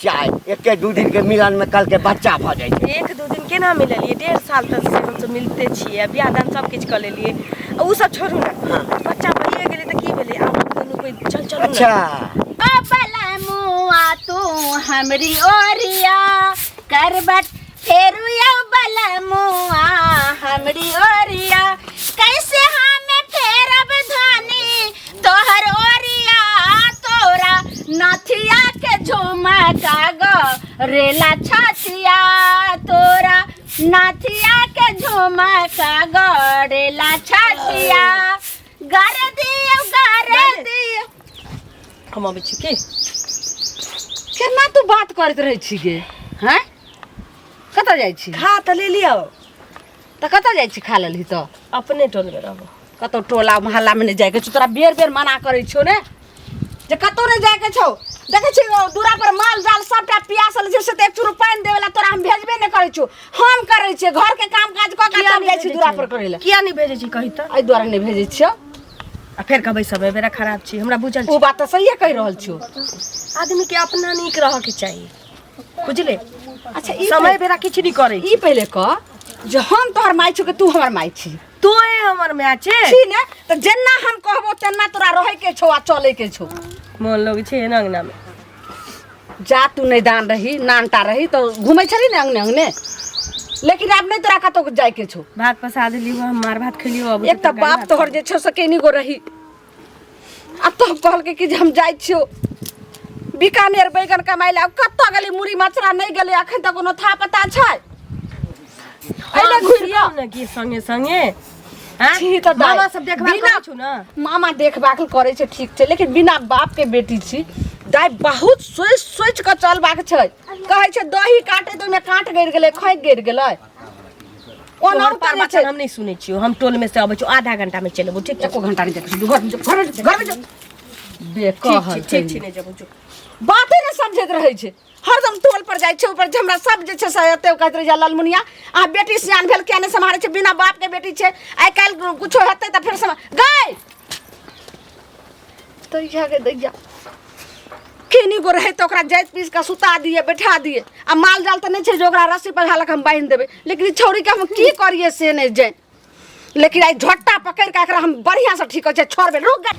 चाय एके दू दिन के मिलन में कल के बच्चा भऽ जाइ छै। एक दू दिन केना मिललियै? 1.5 साल तक से हमसब मिलते छियै आ बियाह दान सब किछु कऽ लेलियै। आ उ सब छोड़ू ने, बच्चा भइए गेलै तऽ की भेलै? आब हम दुनू कोइ चल चलू ने। अच्छा। मुआ तू हमरी ओरिया करबट फेरू यौ बलमुआ हमरी ओरिया कैसे हमें फेरब धानी तोहर ओरिया तोरा नथिया के झुमका गो रेला छतिया तोरा नथिया के झुमका गो रेला छतिया गर दियो गर दियो। हम अबै छी की? केना तू बात करैत रहै छी गे? हैं, कतऽ जाइ छी? खा तऽ लेलियौ। तऽ कतऽ जाइ छी? खा लेलही तऽ अपने टोलमे रहबो। कतौ टोला मोहल्लामे नहि जाइके छौ। तोरा बेर बेर मना करै छियौ ने जे कतौ नहि जाइके छौ। देखै छी दूरा पर माल जाल सबटा पियासल छै, से तऽ एक चूरू पानि देवे ला तोरा हम भेजबे नहि करै छियौ। हम करै छियै घरके काम काज कऽ के तब जाइ छी दूरा पर करै लए। किया नहि भेजै छी कही तऽ? एहि दुआरे नहि भेजै छियौ। आ फेर कहबै समय बेरा खराब छी, हमरा बुझल ओ बात तऽ सहिए कहि रहल छियौ। आदमी के अपना नीक रहऽ के चाही, बुझले? अच्छा, ई समय बेरा किछु नहि करै। ई पहिले कह जे हम तोहर माय छौ कि तू हमर माय छी? तोहे हमर माय छे। छी ने? तऽ जेना हम कहबो तेना तोरा रहै के छौ आ चलै के छौ। मोन लगै छै एना अंगना में। जा तू नहि दान रही, नानटा रही तऽ घुमै छली ने अंगने अंगने, लेकिन आब नहि तोरा कतौ जाय के छौ। भात पसा देलियौ, हम मार भात खेलियौ। अब एक तऽ बाप तोहर जे छौ से केनी गो रही आ तब कहलकै कि जे हम जाइ छियौ बीकानेर बैगन कमाइ लए। आब कतऽ गेलै मुड़ी मचरा नहि गेलै, अखन तक कोनो था पता छै? अइले घुरि कऽ ने की संगे संगे हाँ? छी तऽ दाइ। मामा सब देखभाल बिना करै छौ ने? मामा देखभाल करै छै, ठीक छै, लेकिन बिना बाप के बेटी छी दाइ, बहुत सोचि सोचि कऽ चलबाक छै। कहै छै दही काटे तऽ ओहिमे काँट गड़ि गेलै, खैक गड़ि गेलै। ओना तोहर उतरै पर छै। हम नहि सुनै छियौ। हम टोल में से अबै छियौ, आधा घंटा में चलि अबौ, ठीक छै? एको घंटा नहि देखै छी। घर में जो, घर में जो, घर में जो। ठीक बेकहल छै, ठीक छै, नहि जेबौ, जो। बाते नहि समझैत रहै छै, हरदम टोल पर जाइ छै। ऊपर जे हमरा सब जे छै से एते कहैत रहै छै, ललमुनिया अहाँ बेटी सियान भेल किया नहि सम्हारै छै? बिना बाप के बेटी छै, आइ काल्हि कुछो हेतै तऽ फेर सम गै दैया गे दैया। केनी गो रहै तऽ ओकरा जाइत पीस कऽ सुता दिए, बैठा दिए। आ माल जाल तऽ नहि छै जे ओकरा रस्सी पघा लऽ कऽ हम बान्हि देबै। लेकिन ई छौड़ीके हम की करिए से नहि जानि, लेकिन आइ झट्टा पकड़ि कऽ एकरा हम बढ़िआँसँ ठीक करै छियै। छोड़बै, रुक गै।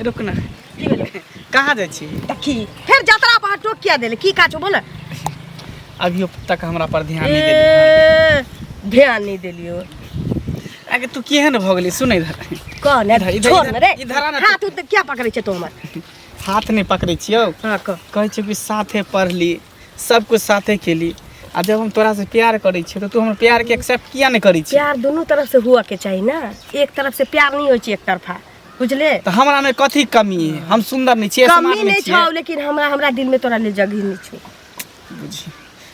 रुक ना, कहाँ जाइ छी? देखी, फेर जतरा पर टोक किया देले? की काज छौ, बोल। अभियो तक हमरा पर ध्यान नहीं देली। ए, ध्यान नहीं देलियो। आगे तू केहन भऽ गेली? सुन इधर। कह ने। इधर, इधर, छोड़ ने रे। इधर आ ना। हाथ उत क्या पकड़ै छै तू हमर? हाथ नहीं पकड़ै छियौ। हाँ, कह। कहै छियौ कि साथे पढ़ली, सब कुछ साथे केली, आ जब हम तोरा से प्यार करै छियौ तऽ तू हमर प्यार के एक्सेप्ट किया नहीं करै छी? प्यार दुनू तरफ से हुआ के चाही ना, एक तरफ से प्यार नहीं होइ छै एक तरफा, बुझले? तऽ हमरा में कथी कमी है? हम सुंदर नहीं छियै? कमी स्मार्ट नहीं नहीं छौ छियै? लेकिन हमरा हमरा दिल में तोरा लेल जगह नहीं छौ। बुझी,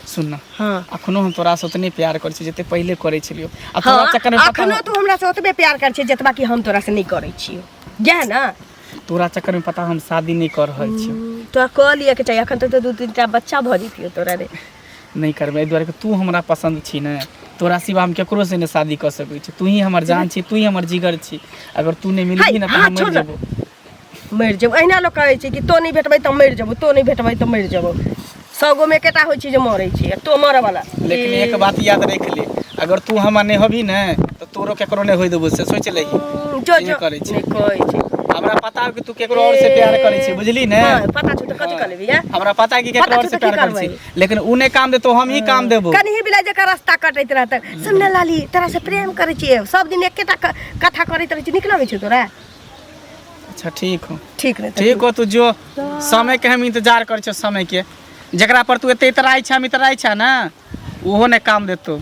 सुन ना। हाँ। अखनो हम तोरा से उतने प्यार करै छियै जते पहिले करै छलियौ। आ तोरा हाँ, चक्कर में पता अखनो तू हमरा से ओतबे प्यार कर छै जतबा कि हम तोरा से नहीं करै छियौ, जाह ना? तोरा चक्कर में पता हम शादी नहीं कर रहल छियौ। तोरा कऽ लिअ के चाही, अखन तक तऽ दू तीन टा बच्चा भऽ जैतियौ तोरा रे। नहीं करबै एहि दुआरे कि तू हमरा पसन्द छी ने, तोरा सिवा हम केकरो से नहीं शादी कऽ सकै छी। तू ही हमर जान छी, तू ही हमर जिगर छी। अगर तू नहीं मिलबही ना तऽ हाय, हम मरि छोड़ ना। जेबो। मरि जेबो, अहिना लोक कहै छै कि तो नहीं भेटबै तऽ मरि जेबो, तो नहीं भेटबै तऽ मरि जेबो। 100 गो में एकेटा होइ छै जे मरै छै, आ तो मरऽ वाला। लेकिन एक बात याद रख ले, अगर तू हमर नहीं होबी ने तऽ तोरो केकरो नहीं होय देबो, से सोच लही। जो इहे जो करै छी। नहि कहै छै। हमरा पता है कि तू केकरो और से प्यार करै छी, बुझली ने? हाँ, पता छौ तऽ कथी कऽ लेबही, आँ? हमरा पता है कि केकरो पता और छौ से तऽ की प्यार करै छी, करबै? लेकिन उ नहीं काम देतो, हम ही काम देबो। कन्ही बिला जकाँ रास्ता कटैत रहतै। सुन ने लाली, तोरा से प्रेम करै छियै, सब दिन एकेटा कथा करैत रहै छी, नीक लगै छौ तोरा? अच्छा, ठीक हो। ठीक ने तऽ? ठीक हो, तू जो समय के हम इंतजार करै छियो, समय के जकरा पर तू एते इतराइ छा, हम इतराइ छा ने, ओहो नहि काम देतो।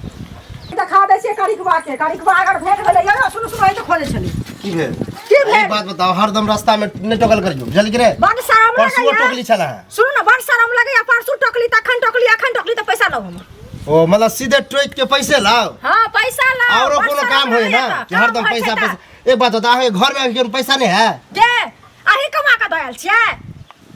देखा दै छियै करिकबा के, करिकबा अगर भेट गेलै। यौ सुनू सुनू, एते खोजै छलै। की भेल? की भेल? एक बात बताओ, हरदम रास्ता में नहीं टोकल करियो, बुझल कि रे? बड शरम परसुओ लगैया। टोकली छला है। सुनू ने, बड शरम लगैया। परसू टोकली, तखन टोकली, अखन टोकली तऽ पैसा लाउ हमर। ओ मतलब सीधे टोक के पैसे लाओ? हाँ, पैसा लाउ। औरो बड कोनो शरम काम होय लगैया ना तऽ। कि हरदम काम होइ पैसा छै पैसा? एक बात बताओ, अहाँके घर में अभी कोनो पैसा नहीं है? के अहीं कमा कऽ दऽ आयल छियै?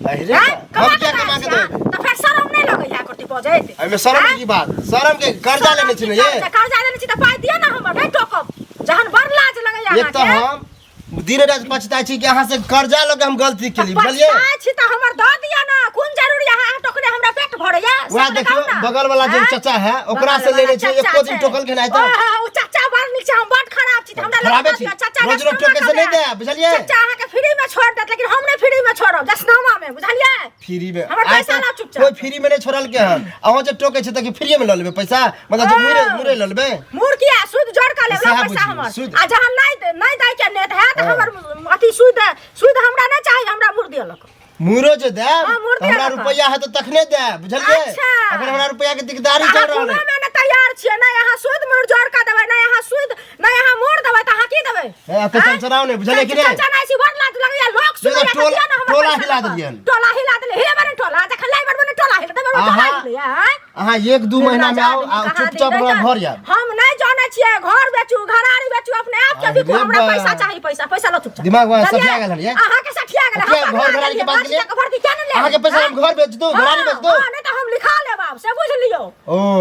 अरे हैं? हम कमा क्या कऽ कमा दऽ के आयल देबै? छियै? तऽ फेर शरम नहि लगैया करती बजैत? एहिमे शरम के की बात? शरम के कर्जा लेने छी ने ये। कर्जा लेने छी तऽ पाइ दिअ ने हमर, नहि टोकब जहन। बड़ लाज लगैया एक तऽ अहाँके। हम दिन राति पछताइ छी कि अहाँ से कर्जा लऽ के हम गलती केली, बुझलियै? पछताइ छी तऽ हमर दऽ दिअ ने, कोन जरूरी अहाँ टोकने हमरा पेट भरैया? से वएह बताउ देखियौ ने। बगल वाला जे आँय? चाचा है ओकरा से बगल लेने वाला छी, चाचा एको दिन छै। टोकल के नहि तऽ। ओहो, ओ चाचा बड़ नीक छै, हम बड़ खराब छी, तऽ हमरा लग खराबे दऽ छी। दिअ, चाचा रोज रोज जसनामा टोके से नहि कऽ देब, बुझलियै? चाचा अहाँके फ्री में छोड़ देत, लेकिन हम नहि फ्री में छोड़ब जसनामा में, बुझलियै? फ्री में हमर आइ पैसा तक लाउ चुपचाप। कोई फ्री में नहीं छोड़ल के हन। अहाँ जे टोके छै तऽ की फ्री में लऽ लेबै पैसा? मतलब जे मुरे हाँ। मुरे लऽ लेबै? मुर किया सूद जोड़ के लेब सएह पैसा बुझियौ, हमर। सूद। आ जहन नहीं दै के नेत है तऽ हाँ। हमर अथी सूद सूद हमरा नहीं चाही, हमरा मुर दियलक। मुरो जे देब हाँ, मुर तऽ हमरा दियलक। रुपैआ है तऽ तखने देब, बुझलियै? अच्छा। अखन हमरा रुपैआ के दिकदारी अहाँ चल रहल कोनो है। में नहि तैयार छियै, नहि अहाँ सूद मुर जोड़ के देबै, नहि अहाँ सूद, नहि अहाँ मोड़ देबै, तऽ अहाँ की देबै? हे, एते चमचनाउ नहि, बुझलियै कि नहि? चमचनाइ छी, बड़ लाज लगैया, लोक देखो, सुनैया तऽ दिअ ने हमर टोला पैसा हिला लऽ कऽ। देलियैन। टोला हिला देलियै, हिलेबै ने टोला, जखन लाइ बनबै ने टोला हिला देबै, टोला हिलैया, आँय? अहाँ एक दू महीना में आउ आ कहाँ चुपचाप दिन हमरा रहितै? घर आयब। हम नहि जानै छियै, घर बेचू घरारी बेचू अपने आप के बिकू, अरे हमरा बा। पैसा चाही, पैसा पैसा लो चुपचाप। दिमाग वहाँ बुझलियै? सठिया गेल हन, ये? अहाँके सठिया गेल, किया हम घर पकड़ा घरारी के गेलियै, बात पाँच केलियै? टका भर्ती किया नहि लेब? अहाँके पैसा हम घर बेच दू, घरारी बेच दू? हाँ, नहि तऽ हम लिखा लेब आब, से बुझि लियौ। ओ,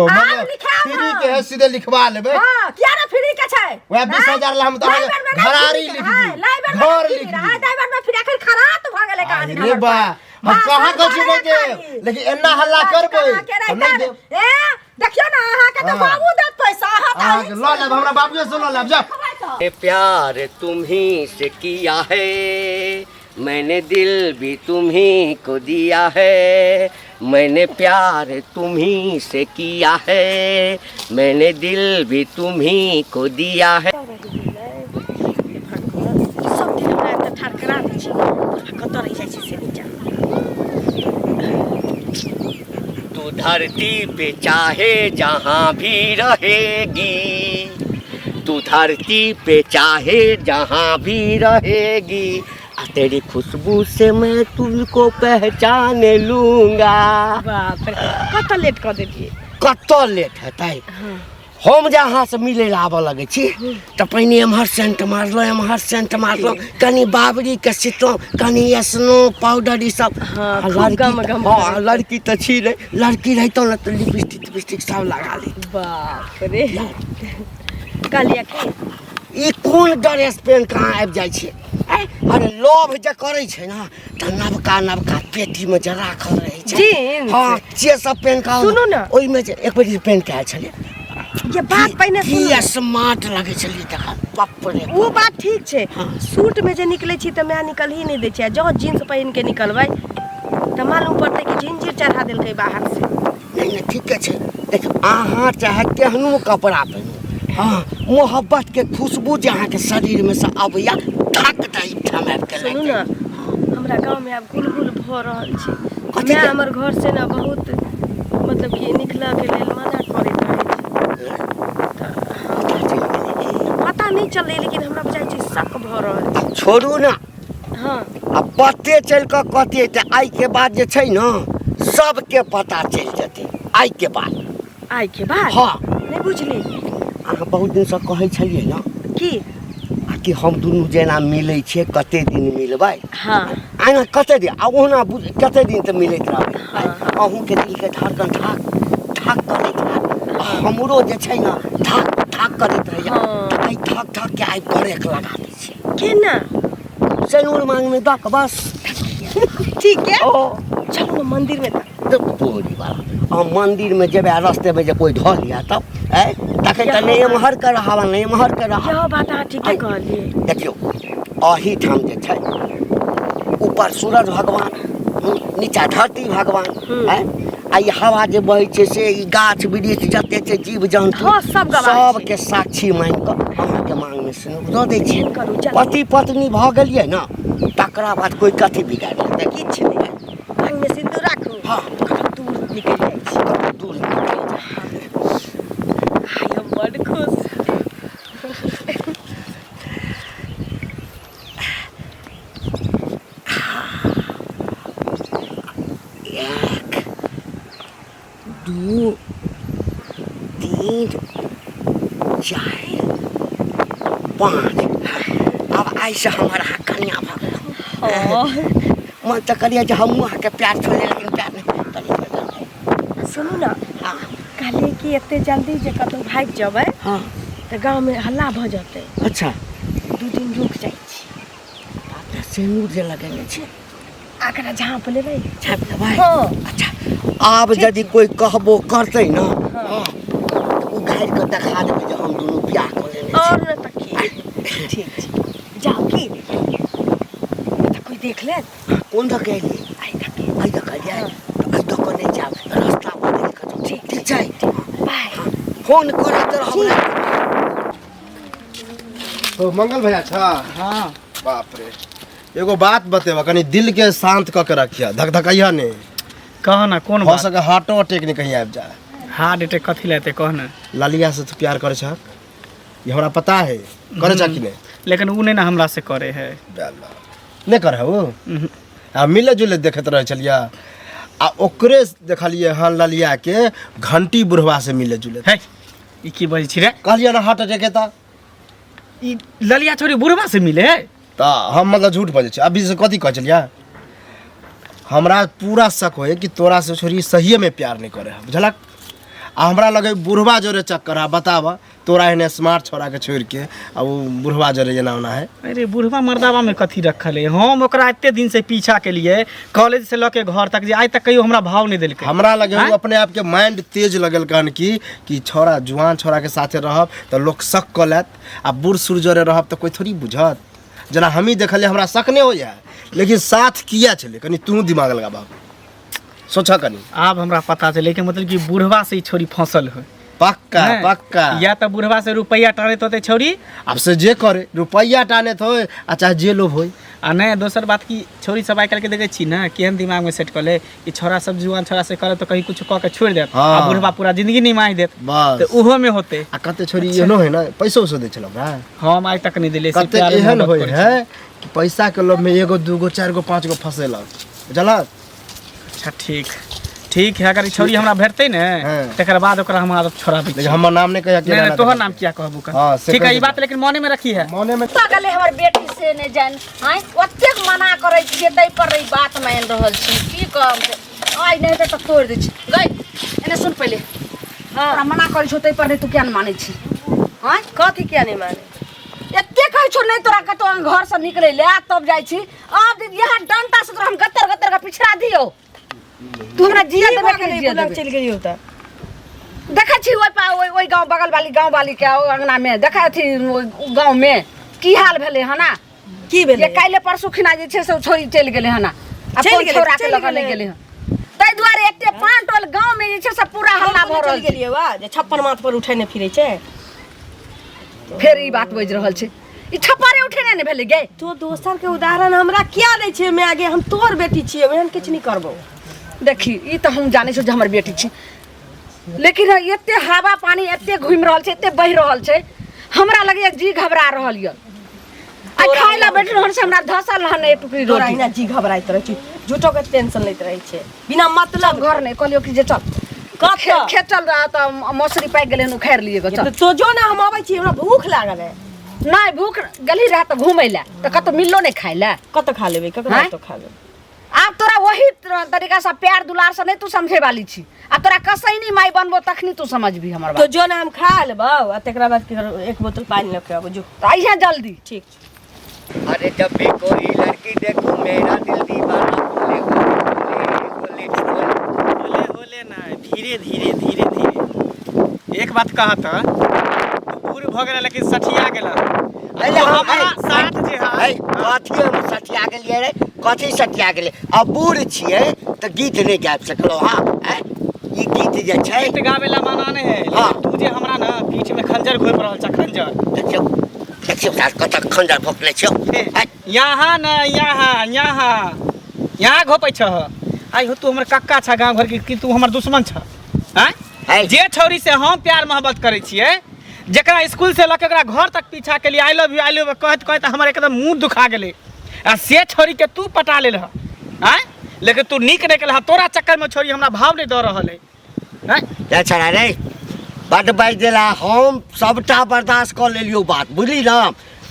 आब मतलब लिखायब फ्री हम। के है, सीधे लिखवा लेबै। हाँ, किया ने फ्री के छै? वएह 20,000 ला हम तऽ लाइ अहाँके बेर में नहि घरारी फ्री के, लिख हाँ, दी, लाइ बेर में घर नहि फ्री लिख के, दी। हाँ, लाइ बेर में फ्री, एखन खरात भऽ गेलै कहानी अरे हमर बा, पर। हम बा, कहाँ सब कहै नहि घरे देब, खाली। लेकिन एना हल्ला करबै कहाँ के हम नहि रहितै? देब। ए, देखियौ ने अहाँके तऽ हाँ। बाबू देत पैसा, अहाँ तऽ अहाँके लऽ लेब, हमरा बाबुए से लऽ लेब, जाउ। ये प्यार तुम्ही से किया है, मैंने दिल भी तुम्ही को दिया है, मैंने प्यार तुम्ही से किया है, मैंने दिल भी तुम्ही को दिया है। सब दिन हमरा एतऽ ठाढ़ करा दै छै, कतऽ रहि जाइ छै से नहि जान। तू धरती पे चाहे जहाँ भी रहेगी, तू धरती पे चाहे जहाँ भी रहेगी, आ तेरी खुशबू से मैं तुझको पहचान लूंगा। बाप रे, कतऽ लेट कऽ देलियै? कतऽ लेट हेतै? हम जे अहाँसँ मिलै लए आबऽ लगै छी तऽ पहिने एम्हर सेंट मारलहुँ, एम्हर सेंट मारलहुँ, कनि बाबरीके सिटलहुँ, कनि स्नो पाउडर ई सब। हाँ, आ खूब लड़की गम तऽ- गम हाँ, करैत। लड़की तऽ छी रे, लड़की रहितहुँ ने तऽ लिपस्टिक तिपस्टिक सब लगा लैत। बाप रे, कहलियै की ई कोन ड्रेस पहिन कऽ अहाँ आबि जाइ छियै? आँय? अरे लोभ जे करै छै ने तऽ नवका नवका पेटीमे जे राखल रहै छै जीन्स। हाँ, से सब पहिन कऽ आउ सुनू ने। ओहिमे जे एक बेर पहिन कऽ आयल छलियै ये बात पहिने की सुनू। स्मार्ट लगै छलियै तखन, बाप रे। ओ बात ठीक छै, सूट में जे निकलै छी तऽ माय निकल ही नहि दै छै, आ जँ जींस पहिन के निकलबै तऽ मालूम पड़तै कि झिंझिर चढ़ा देलकै बाहर से। नहि नहि, ठीके छै। देख, अहाँ चाहे केहनो कपड़ा पहिनू, हाँ, मोहब्बत के खुशबू जे अहाँके शरीर में से अबैया, धक दे ठाम आबि के सुनू लागि ने, जाइए। हमरा गाँव में आब गुलगुल भऽ रहल छै। कथी माय के? हमर घर से ने बहुत मतलब कि निकलऽ के लेल मना करैत रहै छै। पता चलि गेलै की? पता नहि चललै, लेकिन हमरा बुझाइ छै शक भऽ रहल छै। आब छोड़ू ने। हाँ। आ पते चलि कऽ कथी हेतै? आइ के बाद जे छै ने सबके पता चलि जेतै आइ के बाद। आइ के बाद? हाँ। नहि बुझली। अहाँ बहुत दिनसँ कहै छलियै ने की? आ कि हम दुनू जेना मिलै छियै कते दिन मिलबै? हाँ। आना कते दिन आ ओहुना कते दिन तऽ मिलैत रहबै। हाँ। अहूँके दिलके धड़कन धक धक करैत रहत, आ हमरो जे छै ने धक धक करैत रहैया। हाँ। आइ धक धक के आइ ब्रेक लगा दै छियै। केना? सिनूर मांगमे दऽ कऽ बस। ठीक है, ओ चलू ने मंदिर में तऽ। तऽ बोरी वाला, अहाँ मंदिर में जेबै आ रस्ते में जे कोइ धऽ लिअ तब ऐ तखन तऽ नहि एम्हर के रहब आ नहि एम्हर के रहब। इहो बात अहाँ ठीके आइ। कहलियै। देखियौ, एहिठाम जे छै ऊपर सूरज भगवान, नीचा धरती भगवान, ऐ आ ई हवा जे बहै छै से ई गाछ वृक्ष जते छै जीव जन्तु हाँ, सब गवाह छै। सबके साक्षी मानि कऽ अहाँके मांगमे सिनूर दऽ दै छियै। करू, चलू। पति पत्नी भऽ गेलियै ने तकरा बाद कोइ कथी बिगाड़ि लेतै? किछु नहि। मांगमे सिन्दूर राखू। हाँ। कतौ दूर निकलि जाइ छी। कतौ दूर निकलि जाइ। आइ हम बड्ड खुश। एक, दू, तीन, चारि, पाँच। आब आइसँ हमर अहाँ कनिया भऽ गेलहुँ। मन तऽ करियै जे हमहूँ अहाँके प्यार छोड़ियै, लेकिन प्यार नहि करियै। सुनू ने, हाँ। कहलियै कि एते जल्दी जे कतौ भागि जेबै हाँ। तऽ गाँवमे हल्ला भऽ जेतै। अच्छा। 2 दिन रुकि जाइ छी। सिन्दूर जे लगेने छै आकरा झाँप लेबै। झाँपि लेबै। हाँ। अच्छा, आब यदि कोइ कहबो करतै ने, हाँ, उघारि कऽ देखा देबै जे हम दुनू बियाह कऽ लेने छी। और न तऽ की, ठीक छै, जाउ की तऽ कोइ देख लेत। कोन दऽ के एलियै? आइ तक। एहि दऽ के एलियै? तऽ एहि दऽ कऽ नहि जायब, रास्ता बदलि कऽ जाउ। ठीक। ठीक छै। बाय। फोन करैत रहब। ओ मंगल भैया छा? हाँ। बाप रे, एगो बात बतेबा, कनी दिल के शांत कऽ के रखिया, धकधकैया ने। कह ना, कोन हो बात? सके हार्टो अटैक नहीं कहीं आबि जाए। हार्ट अटैक कथी लेते, कह ना। ललिया से तू प्यार करे छह, ये हमरा पता है, करे छह कि नहीं? लेकिन उ नहीं ना हमरा से करे है। बेला नहीं करे वो। आ मिले जुले देखत रहे छलिया, आ ओकरे देखलिए हन ललिया के घंटी बुढ़वा से मिले जुले। है, ई की बजै छी रे? कहलिए ना हार्ट अटैक हेता। ई ललिया छोरी बुढ़वा से मिले है? त हम मतलब झूठ बजै छी अभी से? कथी कहै छलिया, हमरा पूरा शक होय कि तोरा से छोरी सहिए में प्यार नहीं करे है, बुझलक? आ हमरा लगे बुढ़वा जोरे चक्कर है। बताब, तोरा एहने स्मार्ट छोरा के छोड़ के आ वो बुढ़वा जोरे जेना ओना है। अरे बुढ़वा मर्दावा में कथी रखल है? हम ओकरा एते दिन से पीछा के लिए कॉलेज से लऽ के घर तक जे आइ तक कहियो हमरा भाव नहीं देलकै। हमरा लगे आँय? वो अपने आप के माइंड तेज लगल कहन कि छोरा जुआन छोरा के साथे रहब तऽ लोक शक कऽ लेत, आ बूढ़ सूढ़ जोरे रहब तऽ कोइ थोड़ी बुझत। जेना हमही देखलियै, हमरा शक नहि होइए, लेकिन साथ किया छलै, कनि तू दिमाग लगाबह, सोचह कनि। आब हमरा पता चलै कि मतलब कि बुढ़वा से ई छोरी फंसल है। पक्का। नहि? पक्का। या तऽ बुढ़वा से रुपैआ टानैत होतै छौरी। आब से जे करे, रुपैआ टानैत होय आ चाहे जे लोभ होय। आ नहि, दोसर बात कि छौरी सब आइ काल्हि के देखै छी ने केहन दिमाग में सेट कऽ ले कि छोरा सब जुआन छोरा से करत तऽ कहीं कुछ कऽ के छोड़ि देत। हाँ। आ बुढ़वा पूरा जिंदगी निमाहि देत। बस। तऽ ओहो में होतै। आ कते छोरी एहनो है ने, पैसो उसो दै छल ओकरा? हम आइ तक नहि देलियै, सिर्फ कते प्यार एहन मोहब्बत होय करै है कि पैसा के लोभ में एगो दूगो चारि गो पाँच गो फंसेलक, बुझलक? अच्छा ठीक ठीक है, अगर ई छौरी हमरा भेटतै ने, हाँ। तकर बाद ओकरा हम आदत छोड़ाबै लेकिन छी। हमर नाम नहि कहिया। नहीं नहीं, तोहर नाम किया कहबू का? हाँ, से ठीक है। कहि ई बात लेकिन मने में रखी है। मने में। कतऽ गेलै हमर बेटी से नहि जानि। आँय, ओतेक मना करै छियै ताहि पर ई बात मानि रहल छी। की कहब से, आइ नहि हेतै तऽ तोड़ि दै छी। गै, एने सुन पहिले। तोरा मना करै छौ ताहि पर नहि तू किया नहि मानै छी? आँय? कथी किया नहि माने? एते कहै छौ नहि तोरा कतौ घर से निकलै ले, आ तब जाइ छी। आब यहाँ डंटा से तोरा हम गत्तर गत्तर के पिछड़ा दियौ, तू हमरा जिया की देबे भऽ कि नहि गेलै? जिया बुलंद देबे? चलि गेलियौ तऽ देखै छी ओहि पा ओहि ओहि गाँव बगल वाली गाँव वाली के ओहि अंगना में देखै अथी ओहि गाँव में की हाल भेलै हना? की भेलै? ये काल्हि परसू खिना जे छै से ओ छोड़ी चलि गेलै हना, आ चलि कोन गेलै? छौड़ा के चलि लऽ कऽ नहि गेलै? गेलै हन। ताहि दुआरे एते पान टोल गाँव में जे छै से पूरा हल्ला भऽ रहल चलि छै। गेलियै वा जे 56 माथ पर उठेने फिरै छै। फेर ई बात बाजि रहल छै, ई छप्परे उठेने ने भेलै गे। तो दोसर के उदाहरण हमरा किया दै छै माय गे? हम तोहर बेटी छियै, ओहन किछु नहि करबौ। देखी, ई तऽ हम जानै छियौ जे हमर बेटी छी, लेकिन एते हवा पानी एते घुमि रहल छै, एते बहि रहल छै, हमरा लगैया जी घबरा रहल यऽ। आ तोरा खाय लए बैठल हन से हमरा धसल हन एक टुकड़ी तोरा रोटी। अहिना जी घबराइत रहै छै, झूठो के टेंशन लैत रहै छै बिना मतलब। घर नहि कहलियौ कि जे चल। कतऽ? खेत चल रहा तऽ मौसरी पाकि गेलै हन, उखाड़ि लिए गऽ, चल। तो जो ना, हम अबै छी, हमरा भूख लागल है। नहि, भूख गेलही रहए तऽ घुमै लए तऽ कतौ मिललो नहि खाय लए? कतऽ खा लेबै, ककरा? आँय? कतऽ खा लेबै? आब तोरा वही तरीका से प्यार दुलार से नहीं तू समझे वाली छी, आ तोरा कसैनी माई बनबो तखनी तू समझबी हमर तो बात। जो ना, हम खा लेबौ आ तकरा बाद की करब, एक बोतल पानि लऽ के आबो जो। तऽ अइहे जल्दी। ठीक छै। अरे जब भी कोई लड़की देखूं मेरा दिल दीवाना बोले बोले बोले बोले। होले होले ना, धीरे धीरे धीरे धीरे। एक बात कहा तऽ तू बूढ़ भऽ गेला लेकिन सठिया गेला। अरे हम हमरा साथ जे है। है, कथी हम सठिया गेलियै रे? कथी सठिया गेलियै? आ बूढ़ छियै तऽ गीत नहि गाबि सकलहुँ। हँ, आँय? ई गीत जे छै गीत गाबै ला मना नहि है, हाँ। लेकिन तू जे हमरा ना पीठ में खंजर घोपि रहल छ, खंजर। देखियौ देखियौ सास कतऽ खंजर भोकले छियौ। आँय? यहाँ न, यहाँ यहाँ यहाँ घोपै छह। आइ हो, तू हमर कक्का छ गाँव घर के कि तू हमर दुश्मन छ? आँय? है। जे छौरी से हम प्यार मोहब्बत करै छियै, जकरा स्कूल से लऽ के ओकरा घर तक पीछा के लिए I love you I love you कहैत कहैत हमर एकदम मुँह दुखा गेलै, आ से छौरी के तू पटा लेलह? आँय, लेकिन तू नीक नहि केलह। तोरा चक्कर में छौरी हमरा भाव नहि दऽ रहल है। आँय? रे छड़ा रे, बड्ड बाजि देला। हम सबटा बर्दाश्त कऽ लेलियौ, बात बुझली ने?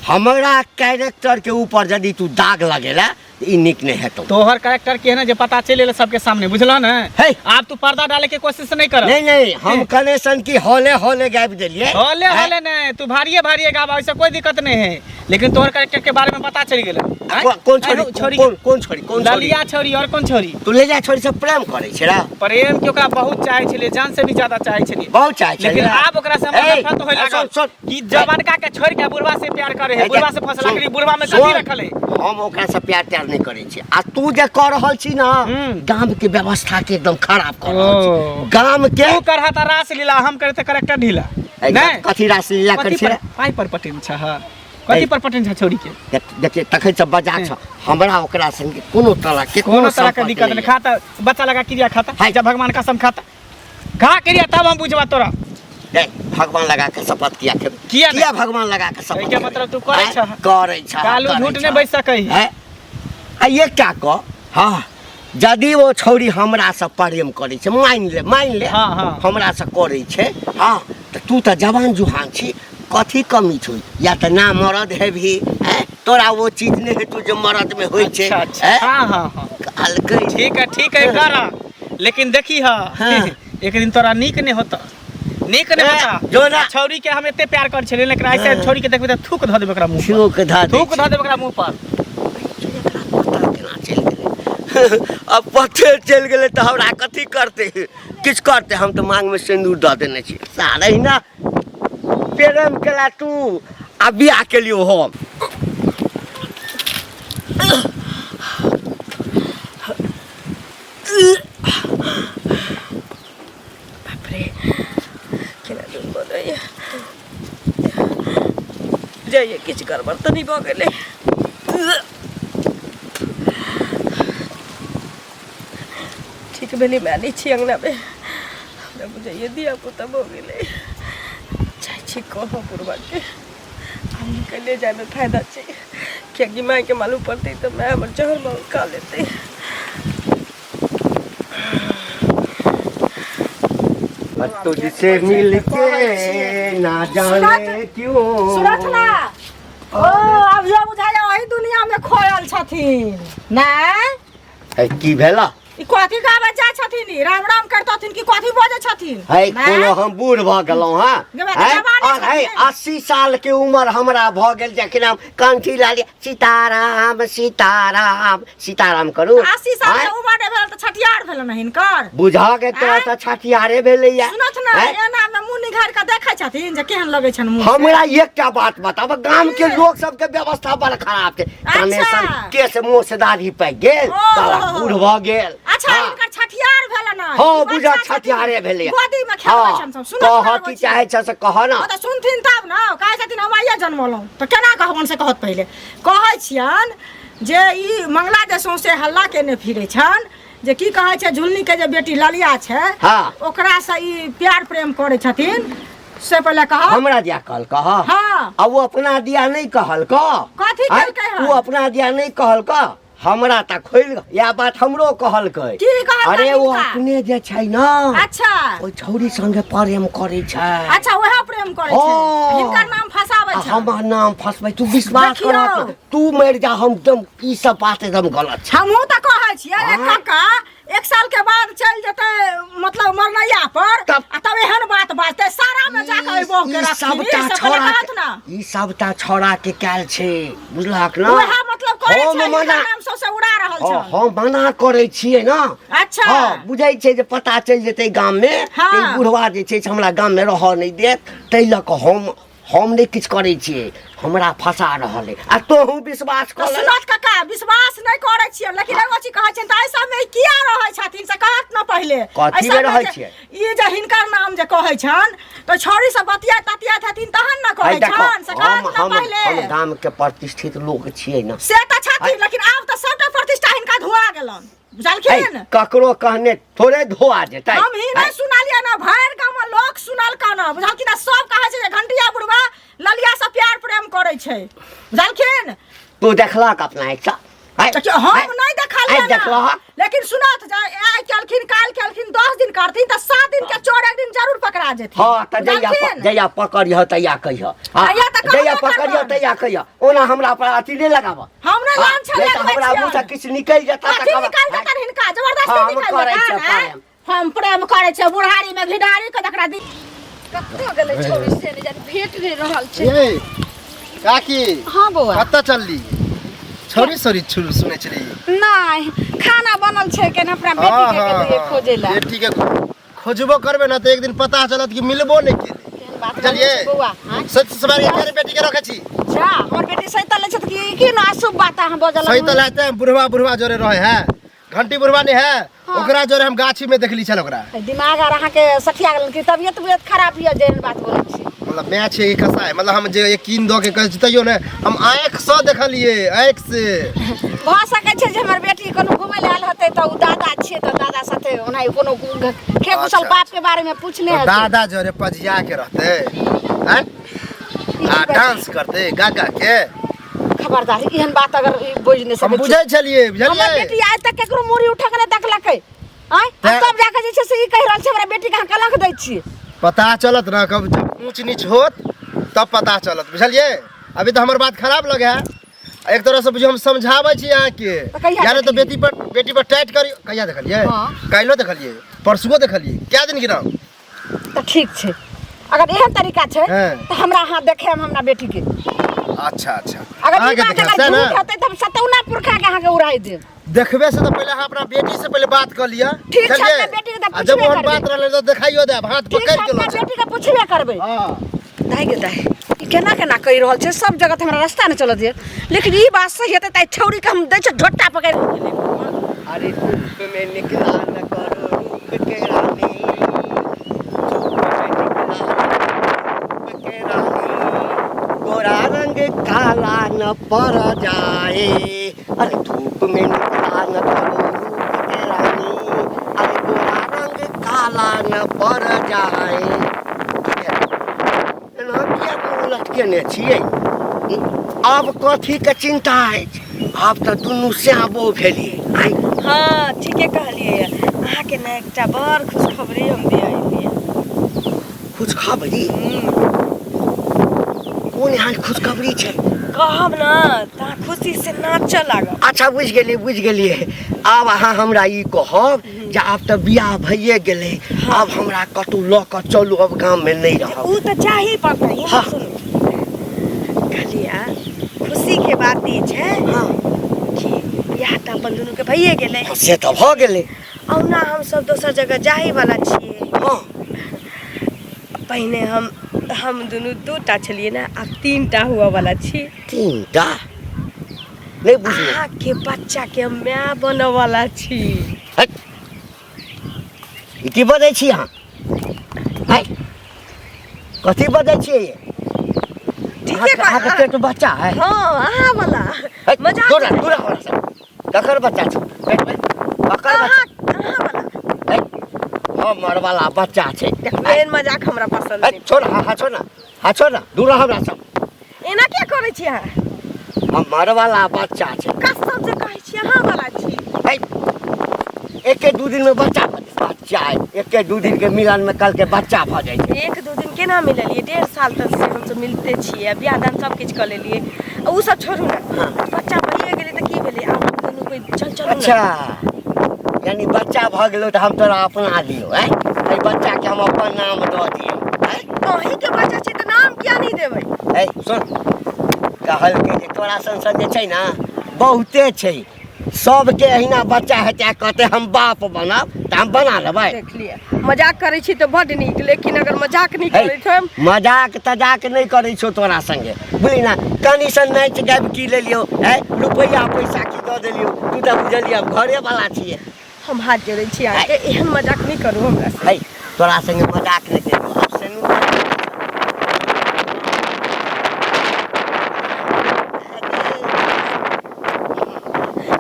हमरा कैरेक्टरके ऊपर यदि तू दाग लगेला तऽ ई नीक नहि हेतौ। तोहर करेक्टर केहन है जे पता चलि गेलै सबके सामने, बुझलह ने? हे। आब तू पर्दा डाले के कोशिश नहीं कर। नहीं नहीं, हम कनेक्शन की हौले हौले गाबि देलियै। हौले हौले नहीं, तू भारिये भारिये गाबा, ऐसे कोई दिक्कत नहीं है, लेकिन तोहर करेक्टर के बारे में पता चल गेलै। कोन छोरी? छोरी? कोन कोन छोरी, कोन छोरी? ललिया छोरी, और कोन छोरी? तू ले जा छोरी से प्रेम करै छै रा? प्रेम के ओकरा बहुत चाहे छलियै, जान से भी ज्यादा चाहे छलियै। बहुत चाहे छलियै। लेकिन आब ओकरा से हमरा ए, नफरत होए ए, लागल सुन, सुन। कि जवानका के छोड़ के बुढ़वा से प्यार करे है, ए, बुढ़वा से फंसला सुन, के बुढ़वा में सुन। कथी रखल है? हम ओकरा से प्यार त्यार नहीं करै छी, आ तू जे कर रहल छी ना, गाम के व्यवस्था के एकदम खराब कर रहल छी। ओ। गाम के तू करहा त रास लीला, हम करे त करेक्टर ढीला। ए, नहीं कथी रास लीला कथी करै छी पर रे? पाइ पर पटेन छ? हाँ, कथी ए। पर पटेन छ छोरी के? देखिए, तखन से बजा छ, हमरा ओकरा संगे कोनो तरह के कोनो तरह के संपर्क दिक्कत नहीं। नहीं। खाता बच्चा लगा क्रिया खाता हाय। जब भगवान कसम खाता, खा क्रिया, तब हम बुझबा तोरा। है। भगवान लगा के शपथ किया खेबै? किया नहि? किया भगवान लगा के शपथ एहिके खेबै? मतलब तू करै आँय? छह। करै छह, कालू करै झूठ छह। नहि बजि सकै है। हैं? आ एकटा कह, हाँ, यदि ओ छौड़ी हमरासँ प्रेम करै छै, मानि ले, मानि ले, हाँ, हाँ। हमरासँ करै छै, हाँ, तऽ तू तऽ जवान जुहान छी, कथी कमी छौ? या तऽ ना मरद हेबही, हैं? तोरा ओ चीज नहि हेतौ जे मरदमे होइ छै। अच्छा, अच्छा। हैं? हाँ, हाँ, हाँ। कहलकै। ठीक है, ठीक है, कर, लेकिन देखी हा, हाँ। एक दिन तोरा नीक नहीं होता, नीक नहीं ए, होता। जो ना। छौरी के हम एते प्यार कर छलियै, लेकिन ऐसे हाँ। छौरी के देखबै तऽ थूक धऽ देबै ओकरा मुंह पर। थूक धऽ दै थूक छै। धऽ देबै ओकरा मुंह पर। पता केना चलि गेलै? अब पते चलि गेलै तऽ हमरा कथी करतै? किछु करतै? हम तऽ मांगमे सिन्दूर दऽ देने छी। सारा अहिना प्रेम केला तू आ बियाह केलियौ हम। बाप रे, केना दूर बनैया जाइए, किछु गड़बड़ तऽ नहि भऽ गेलै? ठीक भेलै, माय नहि छी अङ्गनामे, हमरा बुझाइए धियापुता भऽ गेलै। जाइ छी कहऽ बुढ़बाके, आब निकले जाइमे फायदा छै, कियाकि मायके मालूम पड़तै तऽ माय हमर जहर माहुर खा लेतै। तुझसे मिलके ना जाने क्यों। सुनत ना, ओ आब जो बुझाइया ओही दुनिया में खोयल छथिन नै। है, की भेला? ई कथी गाबै जाइ छथिन? ई राम राम करतथिन कि कथी बजै छथिन? है, नै? कोनो हम बूढ़ भऽ गेलहुँ? हँ, गे बात, है? जवाने और है, छथिन। 80 साल के उम्र हमरा भऽ गेल, जखन हम कंठी लाली सीताराम सीताराम सीताराम करू। 80 साल के आँय? उम्र नहि भेल तऽ छठियार भेल ने हिनकर? बुझा के तोरा आँय? तऽ छठियारे भेलैया। सुनत ना, आँय? एना मे मुँह निघारि कऽ देखै छथिन जे केहन लगै छनि मुँह से। हमरा एकटा बात बताब, गाम के लोक सबके व्यवस्था बड़ खराब छै। कनेसन केस मुँह से दाढ़ी पाकि गेल, ओ। साला बूढ़ भऽ गेल। अच्छा। हाँ। हिनकर छठियार भेल ने? हाँ, ई बुझा बच्चा छथिन। छठियारे भेलैया। गोदी में खेलबै हाँ, छनि सब। सुनत कहऽ ना की छै। चाहै छ से कह ना। ओ तऽ सुनथिन तब ने। कहै छथिन हम आइए जनमलहुँ, तऽ केना कहबनि से कहत? पहिले कहै छियनि जे ई मंगला जे सौंसे हल्ला केने फिरै छनि जे की कहै छै, झुलनी के जे बेटी ललिया छै, हाँ। ओकरासँ ई प्यार प्रेम करै छथिन, से पहिले कह। हमरा दिया कहल कह? हाँ। आ ओ अपना दिया नहीं कहल कह? कथी आँय? कहलकै हन? ओ अपना दिया नहीं कहल कह? हमरा तऽ खोलि इएह बात हमरो कहलकै। की कहलकै अरे ओ हिनका? अपने जे छै ने, अच्छा, ओहि छौरी संगे प्रेम करै छै। अच्छा, वएह प्रेम करै छै? हाँ। हिनकर नाम फसाबै आ छै? हमर नाम फसबै? तू विश्वास देखियौ। कर, तू मरि जा, हम एकदम ई सब बात एकदम गलत छै। हमहूँ तऽ कहै छियै आँय? काका एक साल के बाद चलि जेतै, मतलब मरनैया पर, तब- आ तब एहन बात बाजतै सारा में जाके ओहि बहू के ई रखथिन सबटा से पहिले छौड़ा कहत ना। ई सबटा छौड़ा के कैल छै, बुझलहक ना? वएह मतलब करै हम छै, हिनकर मना नाम सबसे उड़ा रहल हाँ, छै। हम मना करै छियै ना। अच्छा। हाँ, बुझै छै जे पता चलि जेतै गाम में, हाँ। तऽ ई बुढ़वा जे छै से हमरा गाम में रहऽ नहि देत, ताहि लऽ कऽ हम नहि किछु करै छियै। हमरा फंसा रहल अइ आ तोहू विश्वास तऽ कऽ लेलह। सुनत काका, विश्वास नहि करै छियै, लेकिन एगो चीज कहै छियनि तऽ एहि सबमे ई किया रहै छथिन से कहत ने पहिले। कथी एहि मे सबमे रहै जे- छियै? ई जे हिनकर नाम जे कहै छनि तऽ छौड़ी सब बतियाइत ततियाइत हेथिन तहन ने है कहै देखो, छनि से हम कहत ने हम पहिले। हम गाम के प्रतिष्ठित लोक छियै ना। से तऽ छथिन, लेकिन आब तऽ सबटा प्रतिष्ठा हिनका धोआ गेलनि, बुझलखिन? है, ककरो कहने थोड़े धोआ जेतै। हम ही नहीं सुनलियै ना, भरि गाँव में लोक सुनलकन ना, बुझलखिन? आ सब कहै छै जे घंटिया बुढ़वा ललिया से प्यार प्रेम करै छै, बुझलखिन? तू देखलक अपना एकटा? है? देखियौ, हम है? नहि देखलियै है, ना। देखलहक? लेकिन लेकिन सुनत जा आइ केलखिन काल्हि केलखिन 10 दिन करथिन तऽ 7 दिन के चोर एक दिन जरूर पकड़ा जेथिन। हाँ तऽ जहिया बुझलखिन? जहिया पकड़िह तहिया कहिह। हाँ, तहिया तऽ कहबे जहिया पकड़िह करबनि। तहिया कहिह। ओना हमरा पर अथी नहि लगाबऽ। हम नहि हाँ, लान छल नहीं तऽ लगबै हमरा मुँह से छियनि। किछु निकलि जेता तऽ कथी कहब- निकालि देतनि हिनका जबरदस्ती हाँ, हम निकालि करै देतनि छियै आँय? प्रेम। हम प्रेम करै छियै बुढ़ारी में घिढारी के तकरा दी कतऽ गेलै छौड़ी से नहि जानि भेट नहि रहल छै। ये काकी। हाँ बौआ। कतऽ चलली? छौरी सौरी सुनै छली? नहि, खाना बनल छै केना अपना बेटी के गेलियै खोजै लए। बेटी के खोजबो करबै ना तऽ एक दिन पता चलत कि मिलबो नहि केलै। केहन बात बुझलियै? बजै छै बौआ, आँय? सच सवारी के बेटी के रखै छी। जा हमर बेटी सैतल छै तऽ की की ना अशुभ बात अहाँ बजऽ सही लगलहुँ? तऽ लाते बुढ़वा बुढ़वा जोरे रहे है, घंटी बुढ़वा नहीं है। हाँ। ओकरा जोरे हम गाछी में देखली छल ओकरा। दिमाग आर अहाँके सठिया गेल कि तबियत उबियत खराब यऽ जे एहन बात बोलै छी? मतलब मैच है कसा है, मतलब हम जे यकीन दऽ के कहै छी तैयो ने हम आँखि सँ देखलियै, आँखि से। भऽ सकै छै जे हमर बेटी कोनो घुमै लए आयल हेतै तऽ ओ दादा छियै तऽ दादा साथे ओनाही कोनो खे कुशल अच्छा, बाप के बारे में पूछने तऽ हेतै। दादा जोरे पजिया के रहतै आँय? आ डांस करतै गा गा के। खबरदार एहन बात अगर ई बुझि नहि हम सकै छी। बुझै छलियै, हमर बुझलियै? बेटी आइ तक केकरो मूड़ी उठा के नहि देखलकै आँय, आ तब जाके जे छै से ई कहि रहल छै हमरा बेटी के अहाँ कलंक दै छियै। पता चलत ना कब जब ऊंच नीच होत तब पता चलत, बुझलियै? अभी तऽ हमर बात खराब लगे है एक तरह से, बुझियौ हम समझाबै छी अहाँके। तऽ कहिया यारे तऽ देखलियै? बेटी पर टाइट करी। कहिया देखलियै? हाँ। काल्हिो देखलियै, परसुओ देखलियै, कै दिन गिनाउ? तऽ ठीक छै, अगर एहन तरीका छै हाँ। तऽ हमरा अहाँ देखायब हमरा बेटी के। अच्छा अच्छा। अगर ई अहाँके बात देखायब, अगर सएह ने? झूठ हेतै तऽ हम सतौना पुरखा के अहाँके उड़ाइ देब। देखबे से तऽ पहिले अहाँ अपना बेटी से पहिले बात कऽ लिअ। ठीक छै, बुझलियै? अपना बेटी के तऽ आ जब पुछबे ओहन करबै। बात रहलै तऽ देखाइयो देब, हाथ ठीक पकड़ि छै, के लऽ अपना जायब। बेटी के पुछबे करबै। हाँ। दाइ गे दाइ, ई केना केना कहि रहल छै, सब जगह तऽ हमरा रास्ता नहि चलऽ दिअ, लेकिन ई बात सही हेतै तऽ छौड़ी के हम दै छै ढोटा पकड़ि। अरे धूप में निकला न करो रूप के रानी, धूप में निकला रूप के रानी, गोरा रंग काला न पड़ जाए। अरे धूप में निकला न करो रूप के रानी, अरे गोरा रंग काला न पड़ जाए। एना किया मुँह लटकेने छियै? आब कथी के चिंता अछि? आब तऽ दुनू श्यामो भेलियै। आँय? हाँ ठीके कहलियै। अहाँके ने एकटा बड़ खुशखबरी हम दिया अयलियै। खुशखबरी? कोन एहन खुशखबरी छै? कहब ने तऽ अहाँ खुशी से नाचऽ लागब। अच्छा बुझि गेलियै, बुझि गेलियै। आब अहाँ हमरा ई कहब जे आब तऽ बियाह भइए गेलै, आब हमरा कतहु लऽ कऽ चलू, अब गाममे नहि रहब। ओ तऽ चाही पड़तै। हाँ। सुनू कहलियै खुशी के बात ई छै हाँ। कि बियाह तऽ अपन दुनू के भइए गेलै। हाँ, से तऽ भऽ गेलै। औना हम सब दोसर जगह जाही वाला छियै। हाँ। पहिने हम दुनू दूटा छलियै ने, आब तीनटा हुअ वाला छी। तीनटा? नहि बुझलियै। अहाँके बच्चा के हम माय बनऽ वाला छी। हट, ई की बजै छी अहाँ? है, कथी बजै छियै? ठीके अहाँके अहाँके पेट में बच्चा है? हाँ, अहाँ वाला। हट, मजाक दूर नहि। दूर हमरा से। ककर बच्चा छै पेट में? ककर बच्चा? अहाँ वाला। है, हमर वाला बच्चा छै। देखू एहन मजाक हमरा पसंद हट, नहि। छोड़, हाँ, हाँ, छोड़ ना, हाँ, छोड़ ना, दूर रह हमरा से। एना किया करै छी अहाँ? हमर वाला बच्चा छै। कसम से कहै छी अहाँ वाला छी। है, एके दू दिन में बच्चा भऽ जेतै। बच्चा है, एके दू दिन के मिलन में कल के बच्चा भऽ जाइ छै। एक दू दिन केना मिललियै? 1.5 साल तक से हमसब मिलते छियै, बियाह दान सब किछु कऽ लेलियै। आ उ सब छोड़ू ने, हाँ। बच्चा भइए गेलै तऽ की भेलै? आब हम दुनू कोइ चल चलू ने। अच्छा, यानी बच्चा भऽ गेलौ तऽ हम तोरा अपना दियौ, आँय? एहि बच्चा के हम अपन नाम दऽ दियौ, आँय? अहींके बच्चा छै तऽ नाम किया नहि देबै? है सुन, कहलकै जे तोरा सन सन जे छै ने बहुते छै, सबके अहिना बच्चा हेतै आ कहतै हम बाप बनब तऽ हम बना लेबै। देख लिअ, मजाक करै छी तऽ बड्ड नीक, लेकिन अगर मजाक नहि है, करैत हम। मजाक तजाक नहि करै छौ तोरा संगे, बुझली ना? कनि सन नाचि गाबि की लेलियौ, है रुपैआ पैसा की दऽ देलियौ? तू तऽ बुझलियै हम घरे वाला छियै। हम हाथ जोड़ै छी अहाँके, एहन मजाक नहि करू हमरा से। है, तोरा संगे मजाक नहि करियौ। आब से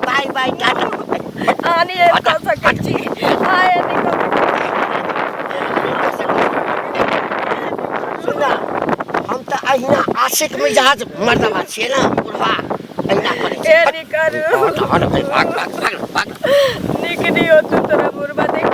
बाय बाय टाटा। अहाँ नहि एहन कऽ सकै छी, अहाँ एहन नहि कऽ सकै छी। सुन ना, हम तऽ अहिना आशिक मिजाज मर्दबा छियै ने, बुढ़वा अहिना करै छै। एहन नहि करू। हट, हट, भाग, भाग, भाग, भाग। नीक नहीं हो तू तोरा बुढ़वा देख।